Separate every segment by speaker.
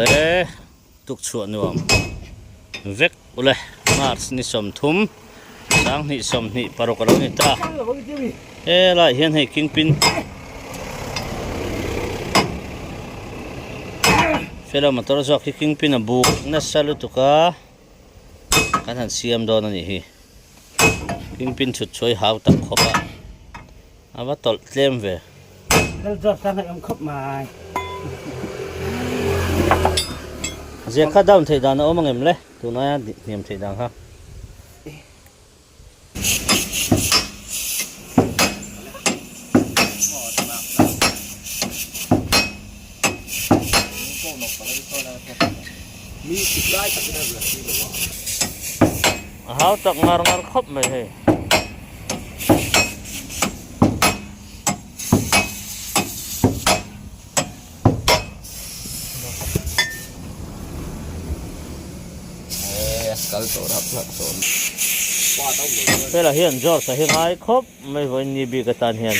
Speaker 1: Awle tukchhuah nuam vek ule March ni 30 2026 a lo ni ta. Helaiah hian hei kingpin fellow motor zawk hi kingpin a buk nasa lutuk a kan han siam dawn a nih hi. Kingpin chhut chhuai hau tak khawp a. A va tawlh tlem ve.
Speaker 2: Lal zawk tan a awm khawp mai.
Speaker 1: Zia kha down theih dan a awm angem le? Tun aia hniam theih dan kha. A hau tak ngar ngar khawp mai hei. Fela hian George a hi ngai khawp mai vawiin ni bik atan hian.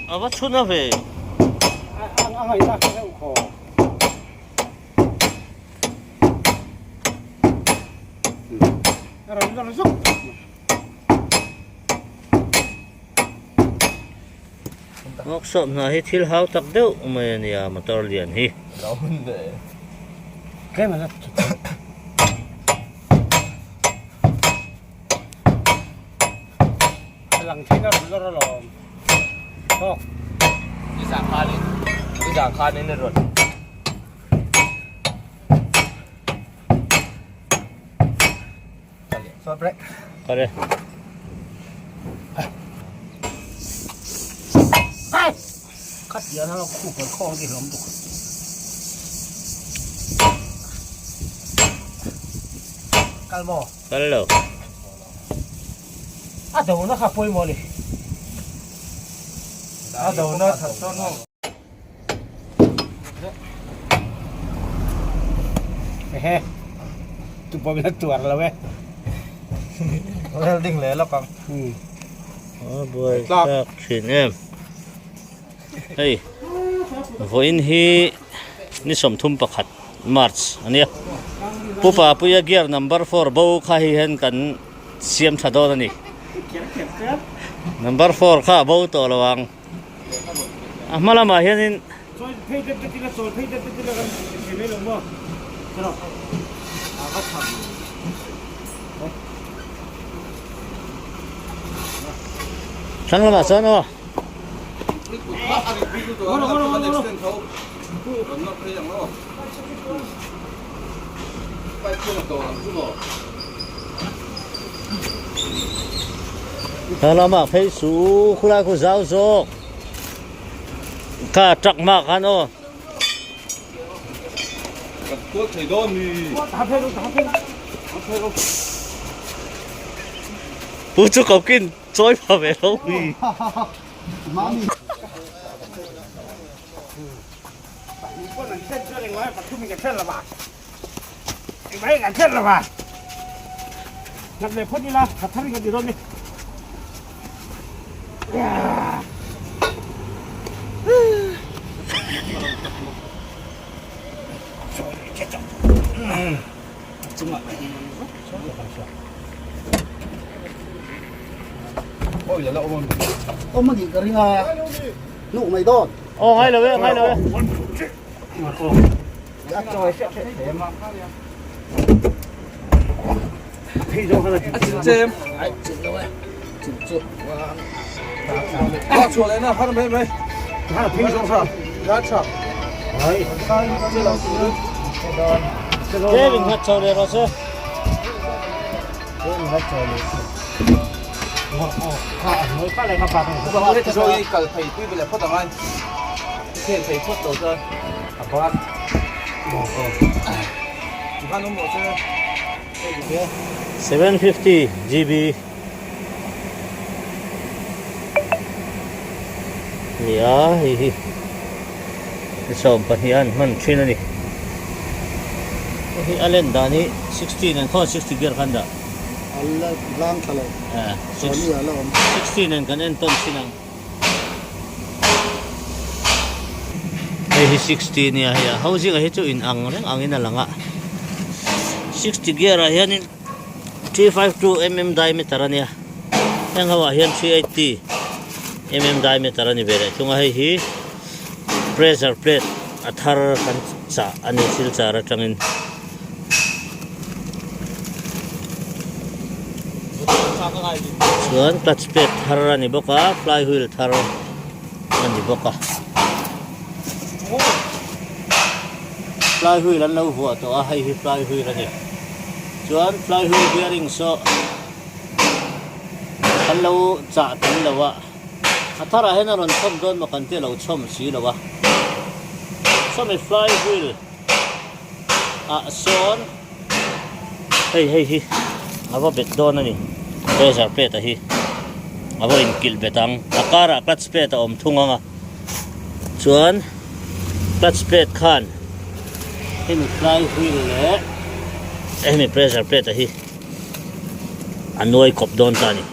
Speaker 1: A va chhun a ve.
Speaker 2: A ngaihna kha deuh khaw. A rawn lawr zuk.
Speaker 1: Workshop hna hi thil hau tak deuh mai a nia motor lian hi. Kare. Kal lo.
Speaker 2: A do na kha pawimawh a ni. A do na that chuan maw. Ehe tu pawh min tuar lo e.
Speaker 3: Welding leh lawk ang.
Speaker 1: A buai tlak thin em. Hei vawiin hi ni 31 March a nia. Pu Papuia gear number 4 bo kha hi hian kan siam tha dawn a ni. Number 4 kha a bo tawh lo ang. A hma lamah hianin Thlang lamah chuan aw. Thlang lamah phei su khulai khu zau zawk kha truck hma khan aw. Pu chu ko kin chawi pha ve lo mi.
Speaker 2: Awm a nih ka ring a, hnuk mai dawn.
Speaker 1: Aw ngai lo e, ngai lo e. Kevin nghat chho leh rawh se. 750 GB nia hei hi ni 12 an hman thin a ni hei hi a len dan hi 16 an khaw 60 gear khan dah
Speaker 3: a la lang thla lo sawni a la awm
Speaker 1: 16 an kan en tawn thin ang Hei hi 60 nia hei a housing ah hi chu in ang reng angin a lang a 60 gear ah hianin 352 mm diameter a nia heng ho ah hian 380 mm diameter a ni ve leh thung a hei hi pressure plate a thar kan chah a ni silchar atangin. Chuan clutch plate thar a ni bawk a fly wheel thar a ni bawk a fly wheel an lo vuah tawh a hei hi fly wheel a ni chuan fly wheel bearing saw an lo chah tel lo a a tharah hian a rawn chhawm dawn maw kan tih a lo chhawm si lo a sawmi fly wheel ah sawn hei hei hi a va bet dawn a ni pressure plate a hi a va inkilh bet ang a karah clutch plate a awm thung ang a chuan clutch plate khan hemi fly wheel leh hemi pressure plate a hi a nuai kawp dawn ta a ni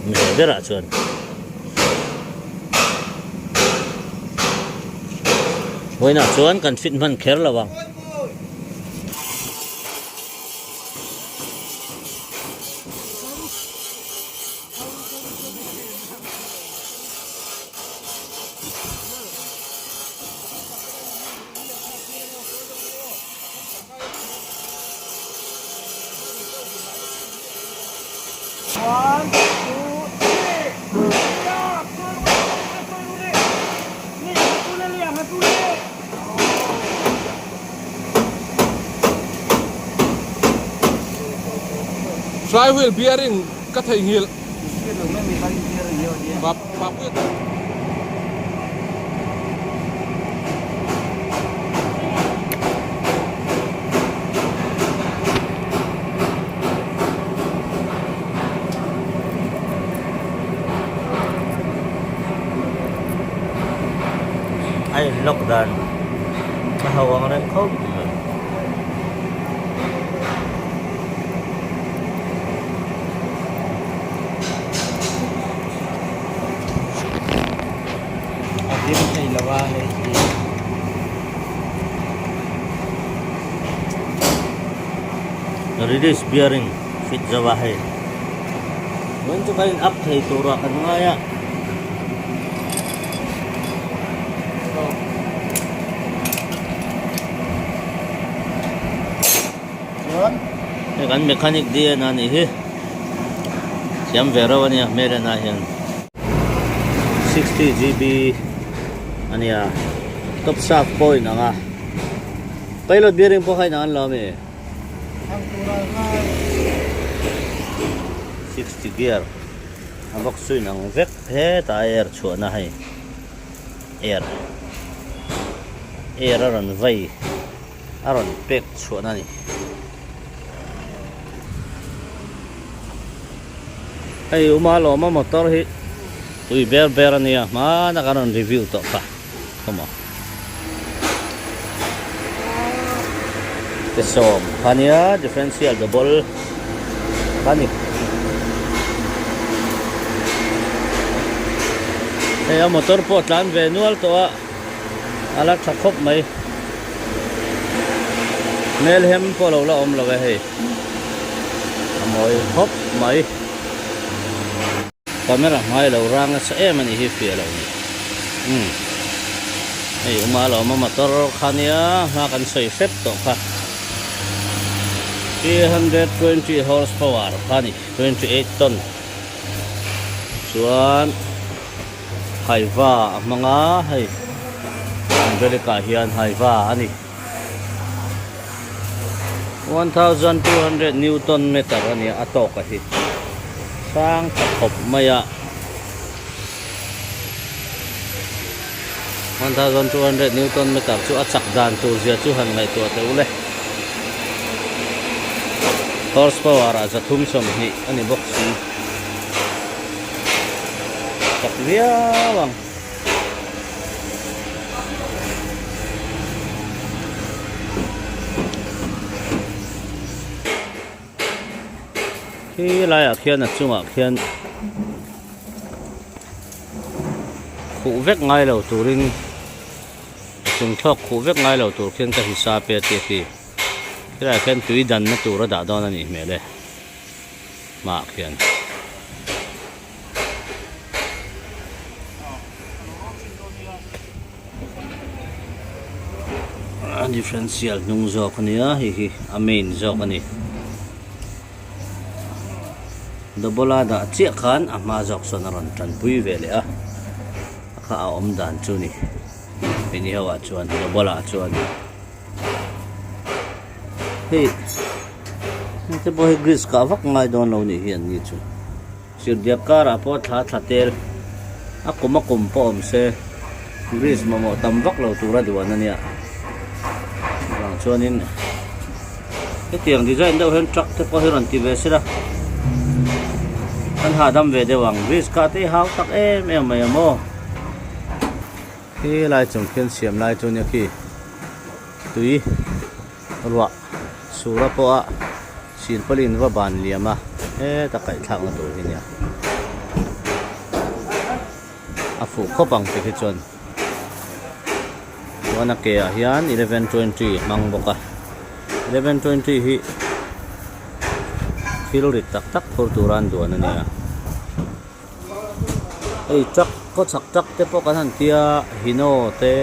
Speaker 1: hmel berah chuan. Vawiinah chuan kan fit hman kher lo ang.
Speaker 4: Flywheel bearing ka theihnghilh.
Speaker 1: A in lock dan a ho ang reng khawp mai.
Speaker 2: A hlim thei lo a hei hi.
Speaker 1: Release bearing fit zo a hei. Vawiin chu kan in up thei tur ah kan ngai a.
Speaker 3: Chuan
Speaker 1: hei kan mechanic DNA nih hi thiam ve reuh a nia hmel en ah hian 60 GB a nia top shaft pawh a inang a pilot bearing pawh kha a inang an lo ami 60 gear a box chu inang vek hetah a air chhuahna hei air air a rawn vai. a rawn pek chhuahna a ni. Hei uma lawma motor hi tui ber ber a nia hmana kan rawn review tawh kha khawmaw te sawm kha nia differential double kha ni hei a motor pawh tlan ve nual tawh a. A la tha khawp mai. Hmel hem pawh lo la awm lo e hei. A mawi khawp mai. Camera hmai lo rang nasa em a nih hi fiah lo ni. Umm. Hei uma lo awm a motor kha nia hma kan sawi hrep tawh kha. 320 horsepower kha a ni 28 ton. Chuan. Haiva a hmang a hei Angelica hian haiva a ni 1200 newton meter a nia a tawk a hi sang tha khawp mai a 1200 newton meter chu a chak dan tur zia chu han ngaihtuah teh u le. Horse power ah 320 a ni bawk si. Chak viau ang. Khi laiah khian a chungah khian khuh vek ngai lo turin a chung thlawk khuh vek ngai lo tur khian ka hisap e a ti a khi khilaiah khian tui danna tur a dah dawn a nih hmel e hmaah khian. A differential hnung zawk a nia hei hi a main zawk a ni double a dah chiah khan a hma zawk sawn a rawn tanpui ve leh a a kha a awm dan chu ni keini ho ah chuan double ah chuan hei heng te pawh hi grease kah vak ngai dawn lo nih hi an ni chu. Chirhdiak karah pawh thla thla tel a kum a kum pawh awm se grease mamawh tam vak lo tura duan a nia. Chuvang chuanin hetiang design deuh hian truck te pawh hi rawn ti ve sela an hahdam ve deuh ang grease kah te hi hau tak em em mai ang maw. Khi lai chung khian siam lai chu nia khi tui ruah sura pawha silpawlin va ban liam a heta kaihthlakna tur hi nia a fuh khawp ang tikhi chuan chuan a ke ah hian 1120 hmang bawk a 1120 hi thil rit tak tak phur tura an duan a nia. Hei truck khaw chhak truck te pawh kan han tia hino te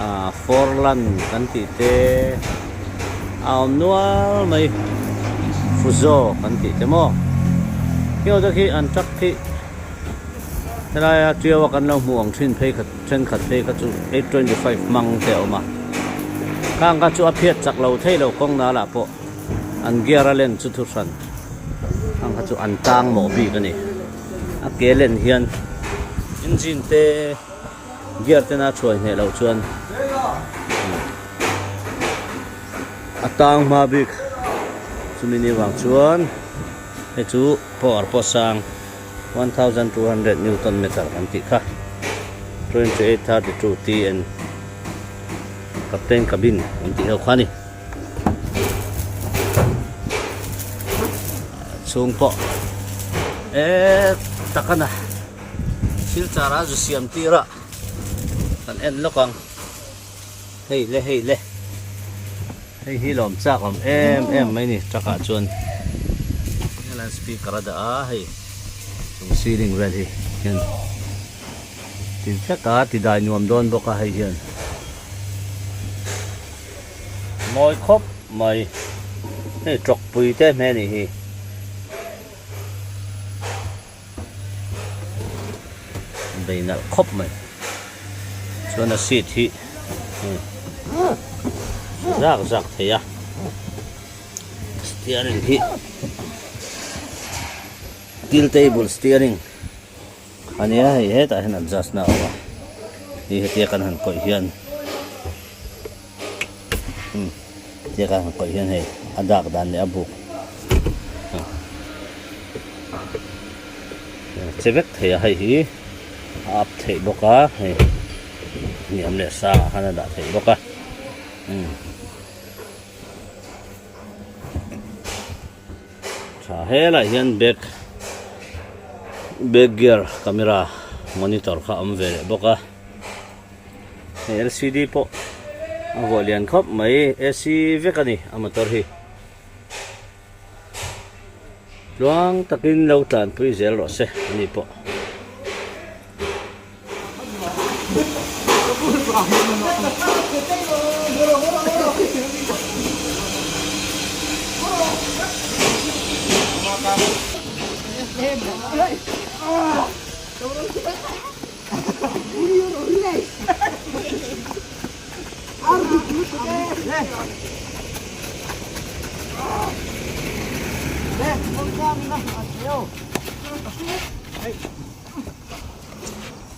Speaker 1: ah forlan kan tih te a awm nual mai fuzo kan tih te maw heng te khi an truck khi helaia tiau a kan lo hmuh ang thin phei khat thenkhat phei kha chu 825 hmang te a awm a khang kha chu a phiat chak lo thei lo kawng nal ah pawh an gear a len chu thu hran. Ang kha chu an tang mawh bik a ni. A ke len hian engine te gear tena thuai hneh loh chuan a tang hma bik chumi ni vang chuan hei chu power pawh sang 1200 newton meter kan tih kha 2832 TN captain cabin an tih ho kha a ni. Chhung pawh e takana thil char a zu siam tir a kan en lawk ang hei le hei le hei hi lawm chak awm em em mai ni truck ah chuan helai speaker a dah a hei chung ceiling vel hi hian ti vek a ti dai nuam dawn bawk a hei hian. Mawi khawp mai. Hei tawkpui te hmel nih hi. Bei nalh khawp mai. Chuan a seat hi zak zak thei a. Steering hi tiltable steering a nia hei hetah hian adjust na a awm a. Hei hetia kan han kawih hian. Tia ka han kawih hian hei a dak dan leh a buk che vek thei a hei hi a up theih bawk a hei hniam leh sang ah khan a dah theih bawk a tha helaiah hian back back gear camera monitor kha a awm ve leh bawk a. Hei lcd pawh a vuah lian khawp mai ac vek a ni a motor hi tluang takin lo tlanpui zel rawh se a ni pawh.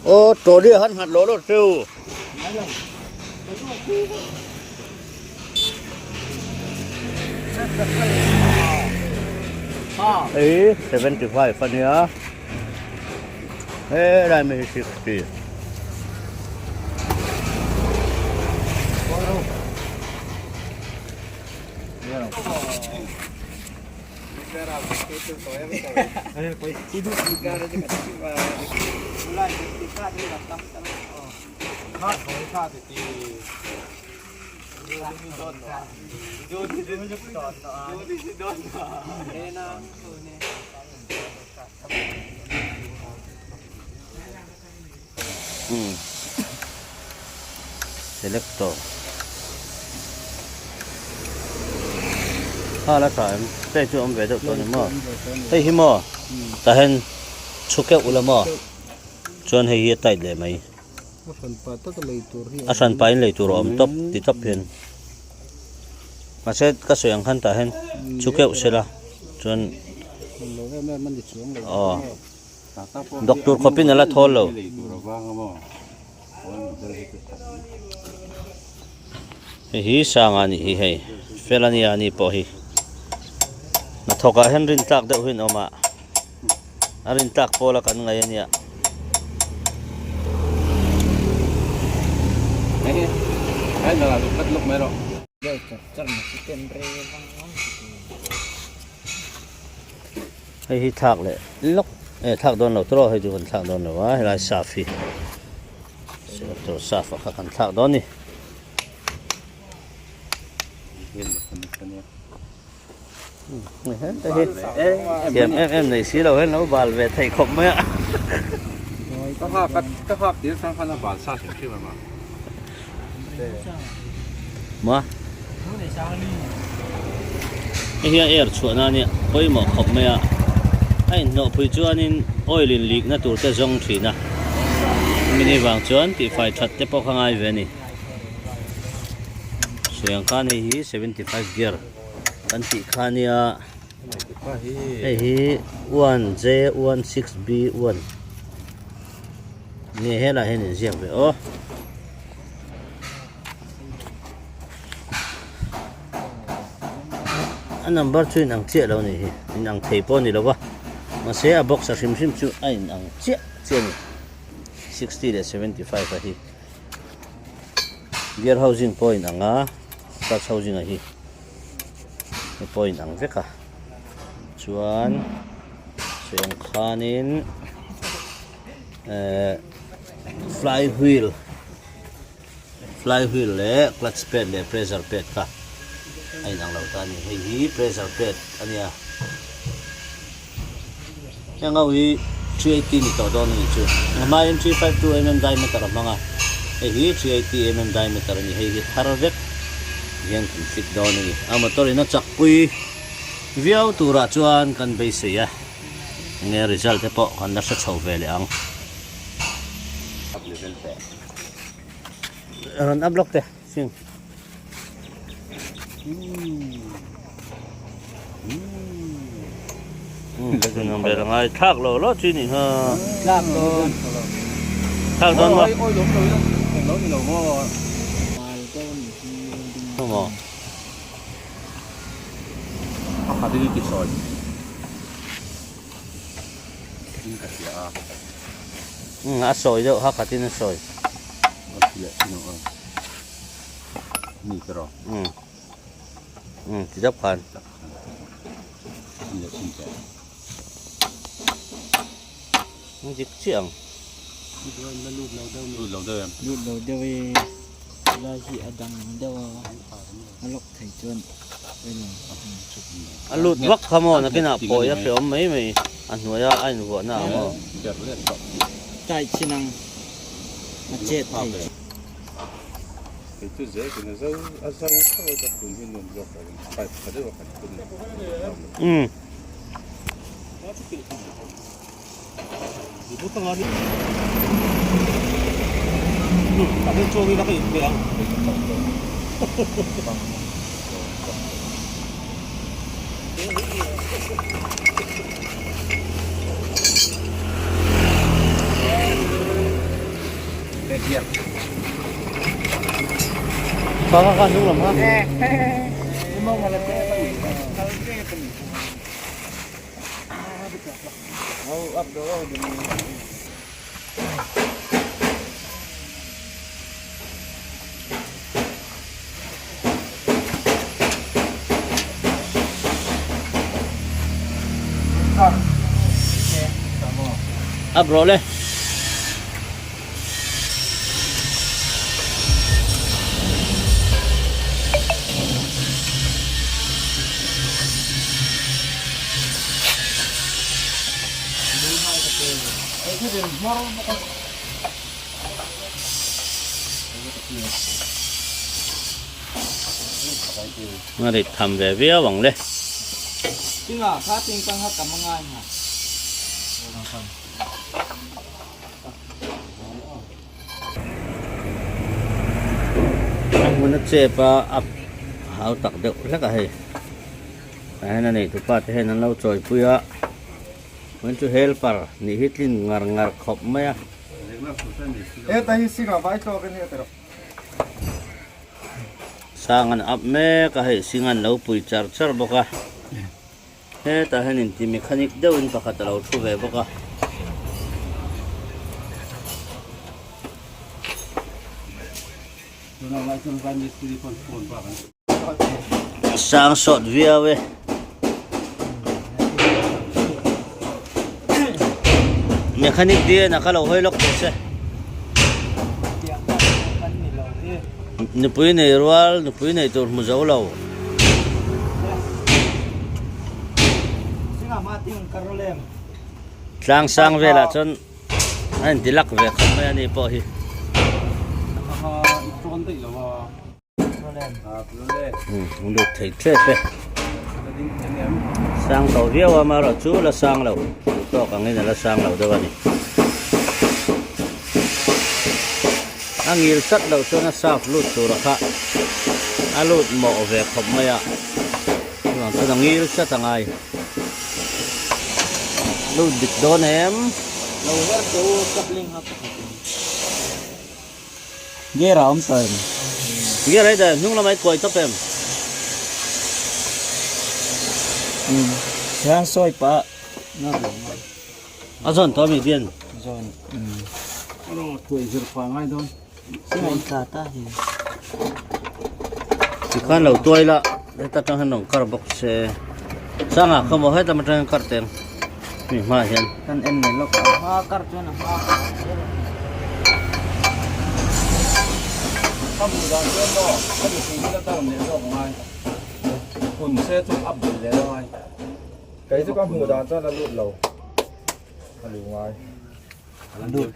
Speaker 1: Ô trolley han nghat lawh lawh teu. Hei 75 a nia helai mai hi 60. Selector kha la tha em hei chu awm ve deuh tawh a ni maw hei hi maw tah hian chhu keuh ula maw chuan hei hi a tight leh mai.
Speaker 3: A hranpa taka lei tur hi
Speaker 1: a hranpa in lei tur a awm tawp ti tawp hian mahse ka sawi ang khan tah hian chu keuh sela chuan aw doctor khawp in ala thawl lo hei hi sanga a nih hi hei fel a nia ani pawh hi hnathawk ah hian rin tlak deuh hi an awm a. A rin tlak pawl a kan ngaih a nia. Hei hi thlak leh lawk eh thlak dawn lo tawh hei chu kan thlak dawn lo a helai saf hi selector saf ah kha kan thlak dawn a ni. Thiam em em nei si lo hian lo bal ve theih khawp mai a.
Speaker 4: Ka hak ka hak tir khan khan a bal sa hrim hrim a ma.
Speaker 1: Ma. Hei hian air chhuah na ania pawimawh khawp mai a. A inhnawh phui chuanin oil in leak na tur te zawng thin a. Mini vang chuan tihfai that te pawh kha ngai ve a ni. Sawiang khan hei hi 75 gear kan tih kha ania hei hi 1 J 1 6 B 1 nge helaiah hian inziak ve aw. A number chu inang chiah lo a nih hi inang thei pawh a ni lo va mahse a box a hrim hrim chu a inang chiah chiah a ni 60 leh 75 a hi. Gear housing pawh in ang a clutch housing a hi he pawh in ang vek a chuan sawi ang khanin ehh fly wheel fly wheel leh clutch pad leh pressure pad kha a inang lo ta a ni hei hi pressure pad a nia. Heng ho hi 380 ni tawh dawn a nih chu. A hmain 352 mm diameter a hmang a, hei hi 380 mm diameter a ni. Hei hi thar vek hian kan fit dawn a ni. A motor in a chakpui viau turah chuan kan beisei a, enge result te pawh kan la hre chho ve leh ang. Rawn up lawk teh. Sing. Nang ber ngai thlak lo lo chi ni ha.
Speaker 2: Thlak dawn.
Speaker 1: Thlak dawn ma.
Speaker 4: Oi lom lo ila. Eng lo ni lo maw.
Speaker 1: Maw.
Speaker 4: A khat in ti sawi. In ka hria a.
Speaker 1: A sawi deuh ha khatin a sawi.
Speaker 4: A thi leh thin ang a. Ni te rawh.
Speaker 1: Um. Um ti dap khan.
Speaker 4: Ni leh thin teh.
Speaker 1: Ni dik chiah ang.
Speaker 4: Lut lo deuh. Lut lo deuh em.
Speaker 2: Lut lo deuh e. Lai hi a dang deuh a. A lawk thei chuan
Speaker 1: A lut vak kha maw nakinah pawi a hreawm mai mai a hnuaia a invuahna ang aw.
Speaker 2: Tight chin ang a chet thei.
Speaker 1: Umm. Kha kha kha hnung lam kha. Up rawh le. A rit tham ve viau ang le. A hmun a chep a a hau tak deuh hlek a hei tah hian a neitu pa te hian an lo chawipui a chuan chu helper nih hi tlin ngar ngar khawp mai a. Sang an up mek a hei sing an lo pui char char bawk a. Hetah hian inti mechanic deuhin pakhat a lo thu ve bawk a. Sang sawt viau e. Mechanic dian a ka lo hawi lawk tawh se. Nupui nei rual, nupui nei tur hmu zo lo. Tlang sang velah chuan a inti lak ve khawp mai a ni pawh hi. Lut thei tep e. Sang tawh viau a amaherawhchu la sang lo tawk angin a la sang lo deuh a ni. A ngil chat loh chuan a saf lut tur a kha a lut mawh ve khawp mai a chuvang chuan a ngil chat a ngai lut dik dawn em.
Speaker 2: Lo her che u coupling ha pakhat in gear a awm tawh em?
Speaker 1: Gear ai dah hnung lamah i kuai tawp em?
Speaker 2: Umm hian sawi pah na ruang a.
Speaker 1: A zawn tawh ami bian?
Speaker 2: Zawn umm.
Speaker 4: Ano thuai zir pha ngai dawn.
Speaker 2: Singai tla ta hi.
Speaker 1: Tikhan lo tuai la heta tang hian rawn kar bawk se sanga khaw maw heta atang hian kar teng mi hmaah hian.
Speaker 2: Kan en leh lawk a hma kar chuan a hma kar zel a ni.
Speaker 4: Ka hmuh dan chuan maw ka mihring hi la down leh zawk ngai hun se chu a bel leh la ngai.
Speaker 5: Kei chu ka hmuh dan chuan a lut lo a lu ngai.
Speaker 4: A lut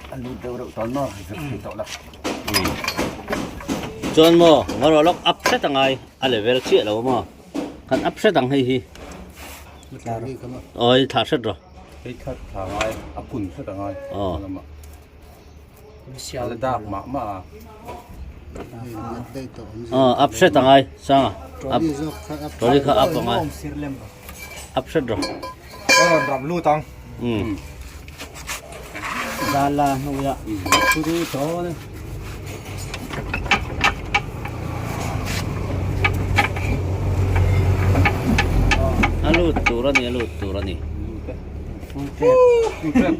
Speaker 4: a lut deuh reuh tawn maw zir thei tawh la.
Speaker 1: Chuan maw ngarawh lawk up hret a ngai a level chiah lo maw kan up hret ang hei hi awi thla hret rawh.
Speaker 4: Hei kha thla ngai a kun hret a ngai a lamah. A la dak mah mah a.
Speaker 1: Aw up hret a ngai sanga up trolley kha up a ngai up hret rawh.
Speaker 5: Ka rawn rap lut ang.
Speaker 1: Um.
Speaker 2: Zala hnuaiah
Speaker 4: Thu dawn e.
Speaker 1: A lut tur a ni a lut tur a ni.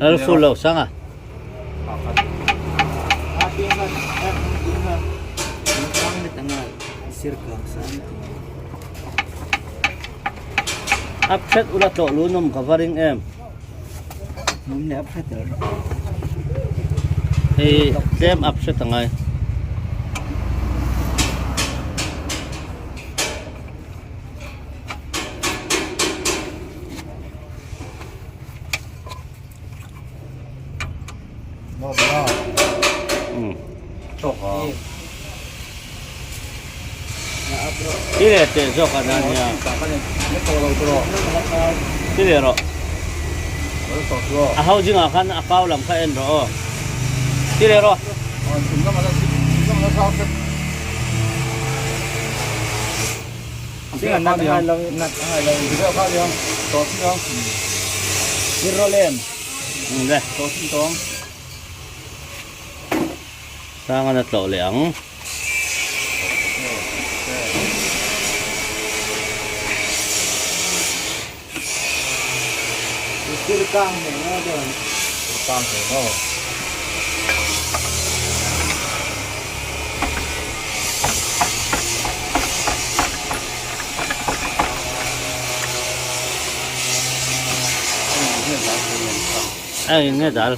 Speaker 1: A full lo sanga. Up hret ula tlawh lu nawm ka va ring em. Hei tlem up hret angai. Ti leh teh zawk a nan nia. Ti leh rawh. A ho zingah khan a kau lam kha en rawh aw. Ti leh rawh. Sangan a tlawh leh ang.
Speaker 2: Thil kang hmel maw dawn.
Speaker 5: Thil kang hmel maw.
Speaker 1: A in nge dal.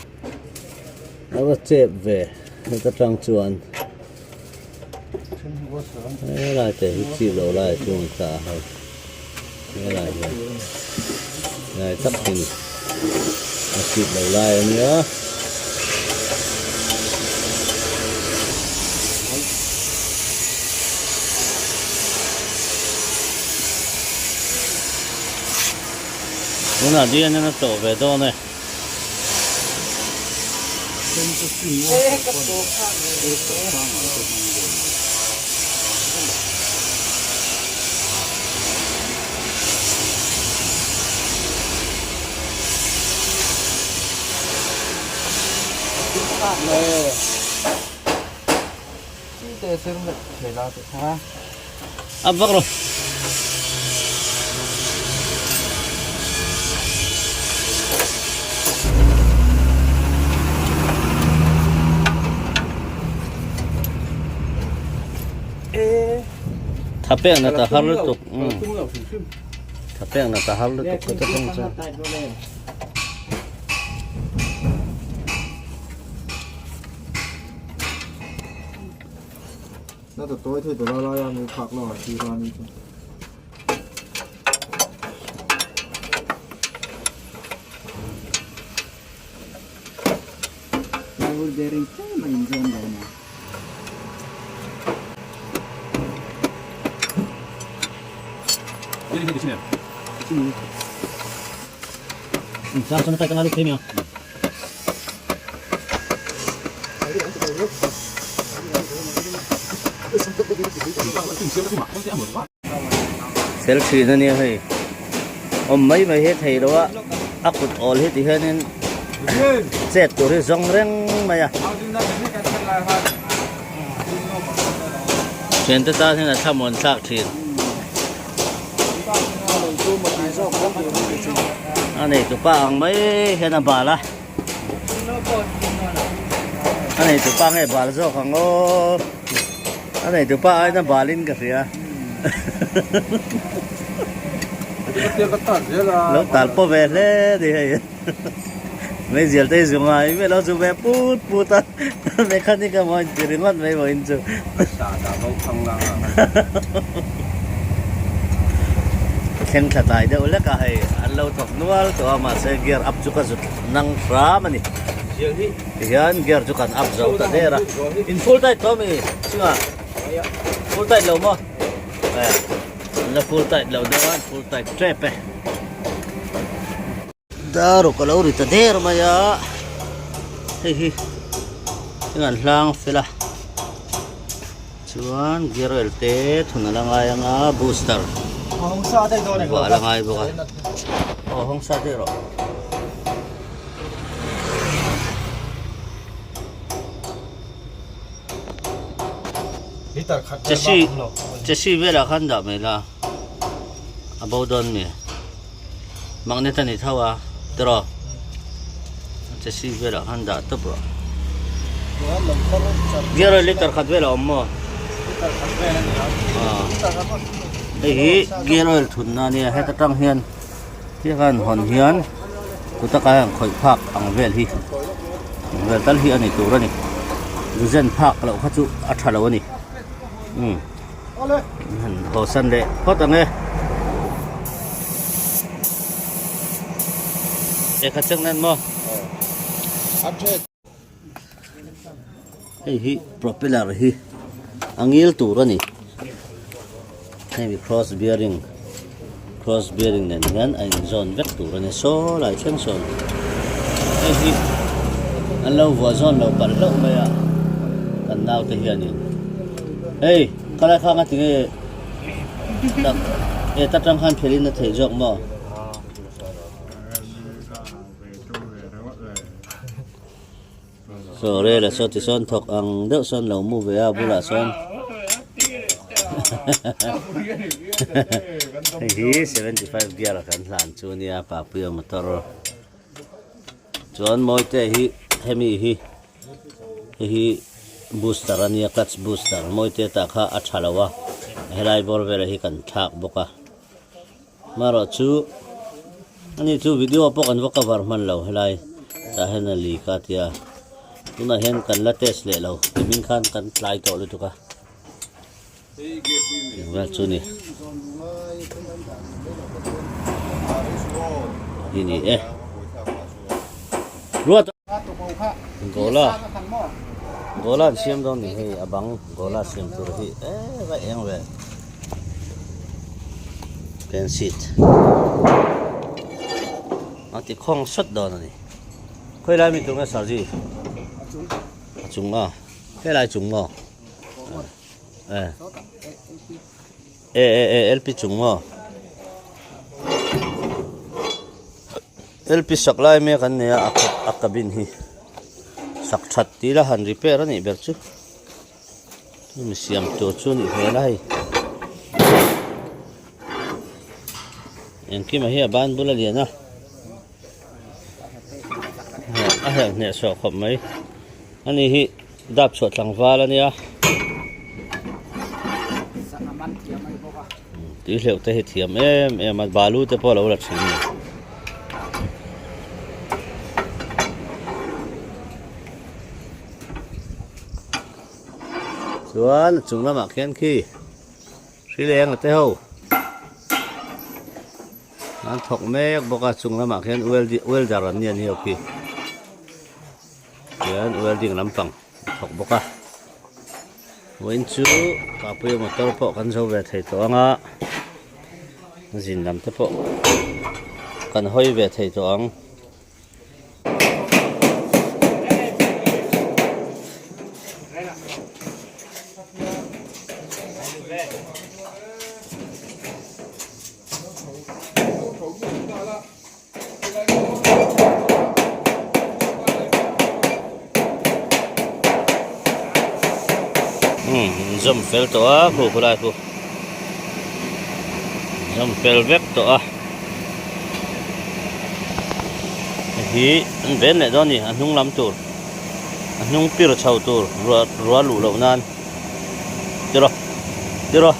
Speaker 1: A va chep ve heta tang chuan helai te hi chip lo lai chung ta a hei helai hian helai tak hi ni a chip lo lai a nia. Tunah dian in a tlawh ve dawn e. A vak lo. Tha pek na ta har lutuk. Tha pek na ta har lutuk ka ta tang chu.
Speaker 5: Na ta tawi thei ta la lai a mi phak lo a thi ra ni chu.
Speaker 2: Roller bearing tlem a inzawn lo na.
Speaker 1: Fel thin a nia hei awm mai mai hi thei lo a a kut awl hi ti hianin chet tur hi zawng reng mai a thiante tan hian a thlamuan thlak thin a neitupa ang mai hian a bal a. A neitu pa nge bal zawk ang aw a neitu pa aiin a balin ka hria lo tal pawh ve hle ni hei meizial te hi zu ngai mai lo zu ve put put a mechanic emaw a inti ringawt mai vawiin chu thleng thla tlai deuh lek a hei an lo thawk nual tawh a mahse gear up chu ka zut nang hram a ni tihian gear chu kan up zo ta der a in full tight tawh ami chungah full tight lo maw eh an la full tight lo deuh a an full tight tep e. Daruk a lo ri ta der mai a hei hi heng an hlang fel a chuan gear oil te thun a la ngai ang a booster vuah a la ngai bawk a aw hawng sa daih rawh. Chassis velah khan dah mai la a bo dawn mi. Magnet a ni tho a tiraw chassis velah khan dah tawp rawh gear oil liter khat vel a awm maw hei hi gear oil thunna a nia heta tang hian ti khan hawn hian kuta kai ang khawih phak ang vel hi ang vel tal hi a ni tur a ni zu zen phak loh kha chu a tha lo a ni umm. Han haw san leh phawt ang e. Lehkha chek nan maw? Hei hi propeller hi a ngil tur a ni. Hei cross bearing cross bearing nen hian a inzawn vek tur a ni. Saw lai thleng sawn hei hi an lo vuah zawn lo palh hlauh mai a kan naute hianin hei khalai khang a ti nge tak e ta tang khan phelin a theih zawk maw. Saw rel a saw ti sawn thawk ang deuh sawn lo mu ve a bulah sawn hei hi 75 gear a kan hlan chu ania Papuia motor. Chuan Mawite hi hemi hi hei hi booster a nia clutch booster Mawite tah kha a tha lo a helai bawr velah hi kan thlak bawk a marawh chu ani chu video pawh kan va cover hman lo helai tah hian a leak a tia tunah hian kan la test leh lo nimin khan kan tlai tawh lutuk a. Vel chu ni hi ni e ruat gola gola an siam dawn ni hei a bang gola siam tur hi e va eng ve pen seat a ti khawng sawt dawn a ni khawi lai mi tur nge sarji a chung a helai chung maw. E e e LP chung maw LP sak lai mek an nei a a cabin hi sak that tih la han repair a nih ber chu mi siam tur chu a nih hmel a hei engkima hi a ban bula lian a a herh hneh sawh khawp mai ani hi. Dap chhuah tlangval a nia. Tui hleuh te hi thiam em em a, balu te pawh a lo la thin a ni. Chuan a chung lamah khian khi hri leng a te ho an thawk mek bawk a, chung lamah khian welder an ni a ni ho khi. Hian welding lampang a thawk bawk a vawiin chu Kapuia motor pawh kan zo ve thei tawh ang a zin lam te pawh kan hawi ve thei tawh ang. Umm zawm fel tawh a khu khulai khu zawm fel vek tawh a hei hi an ven leh dawn a ni a hnung lam tur a hnung pir chho tur ruah ruah luh loh nan tiraw tiraw.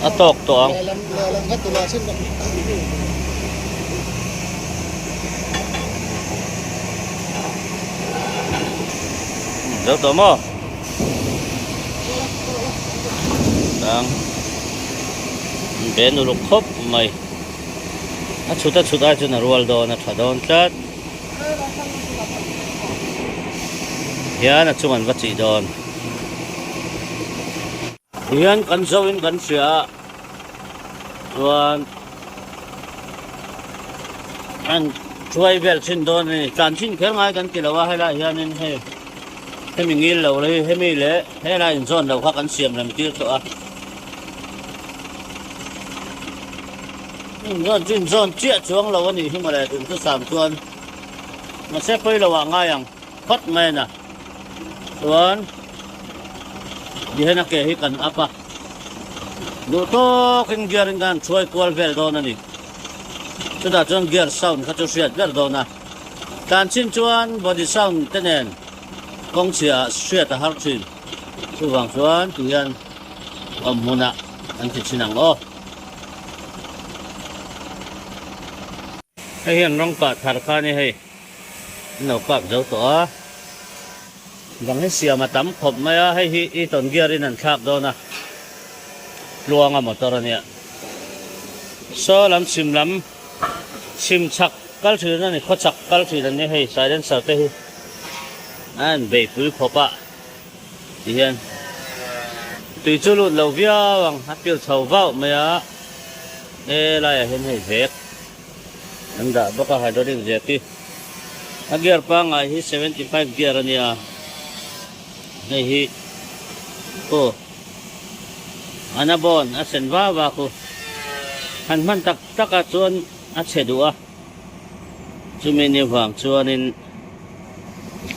Speaker 1: A tawk tawh ang. Zo tawh maw? Tang ben uluk khawp mai. A chhut a chhut ai chuan a rual dawn a tha dawn tlat. Hian a chung an va chih dawn. Hian kan zo in kan hria a chuan an thuai vel thin dawn a ni tlan thin kher ngai kan ti lo a helaiah hianin hei hemi ngil lo hi hemi leh helai inzawn lo kha kan siam rem tir tawh a inzawn chu inzawn chiah chuang lo a nih hi mawle tun chu sam chuan mahse pawi lo ah ngai ang phawt mai a na. Chuan tihian a ke hi kan up a, duh tawkin gear in kan hruai kual vel dawn a ni. Chutah chuan gear sound kha chu hriat ber dawn a, tlan chin chuan body sound te nen kawng chhia ah hriat a har thin. Chuvang chuan tihian awm hmunah an ti thin ang aw. Hei hian rawng kah thar kha a ni hei. An lo kap zo tawh a, bang hi siam a tam khawp mai a, hei hi Eaton gear in an thlak dawn a, tluanga motor a nia. Saw lam chhim lam chhim chhak kal thin a ni, khaw chhak kal thin an ni hei silencer te hi a en beipui khawp a tihian tui chu lut lo viau ang a pil chho vauh mai a, helaiah hian hei zek. An dah bawk a hydraulic zep hi a gear pangngai hi 75 gear a nia hei hi aw an a bawn a sen va va khu. Han hman tak tak ah chuan a chhe duh a, chumi ni vang chuanin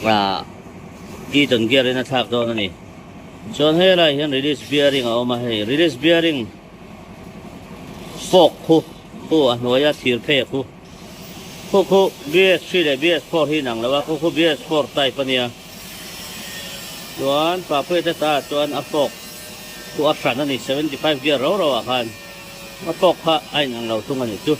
Speaker 1: ah key tawn gear in a thlak dawn a ni. Chuan helai hian release bearing a awm a, hei release bearing fork khu khu a hnuaia thir phei khu khu khu BS3 leh BS4 hi inang lo a, khu khu BS4 type a nia. Chuan Papuia te ta chuan a fork khu a hran a ni, 75 gear ro ro ah khan a fork kha a inang lo thung a ni chu.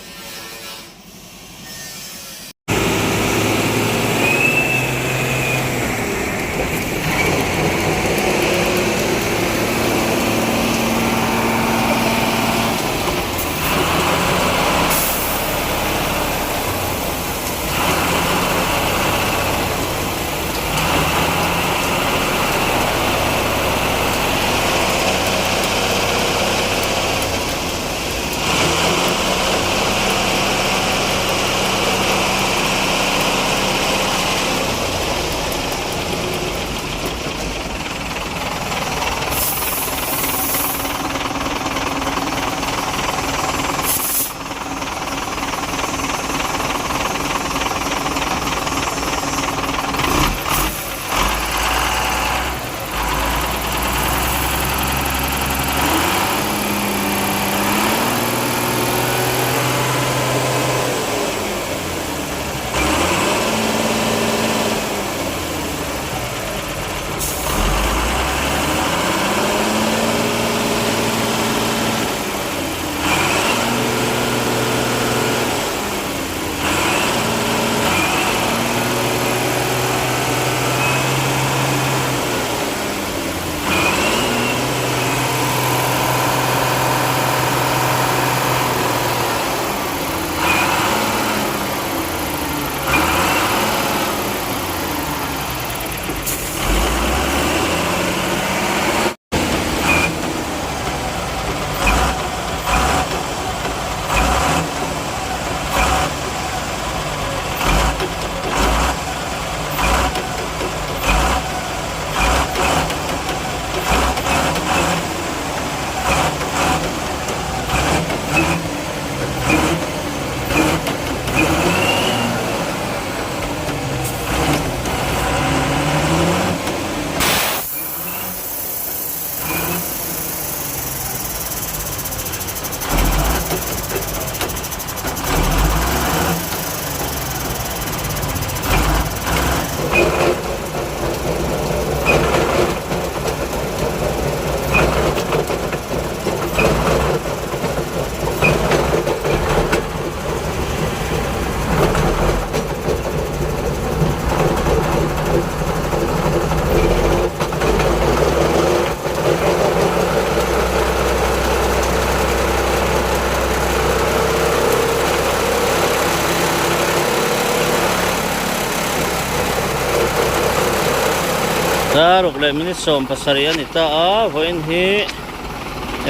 Speaker 1: Daruk leh minute 17 a ni ta a, vawiin hi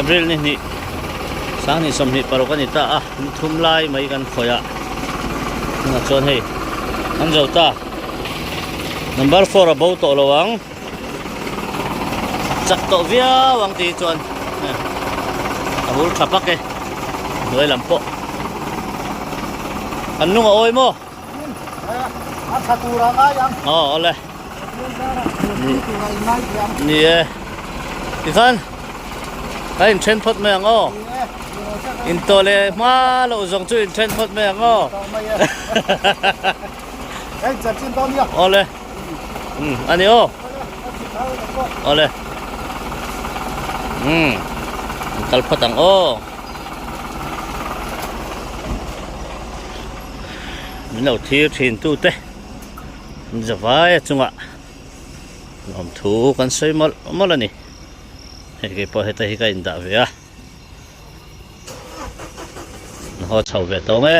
Speaker 1: April ni hnih sanghnih 26 a ni ta a, ni thum lai mai kan khawih a, tunah chuan hei an zo ta. Number 4 a bo tawh lo ang. Chak tawh viau ang tih chuan a hul tha pak e hnuai lam pawh an nung a awi maw
Speaker 3: a tha tur a ngai ang
Speaker 1: aw awle ni e tikhan ka in then phawt mai ang aw in tawh leh hma loh zawng chu in then phawt mai ang aw Awle umm a ni aw awle umm kal phawt ang aw min lo thlir thin tu te zavai a chungah lawmthu kan sawi mawlh mawlh a ni hei keipawh heta hi ka indah ve a haw chho ve tawng e.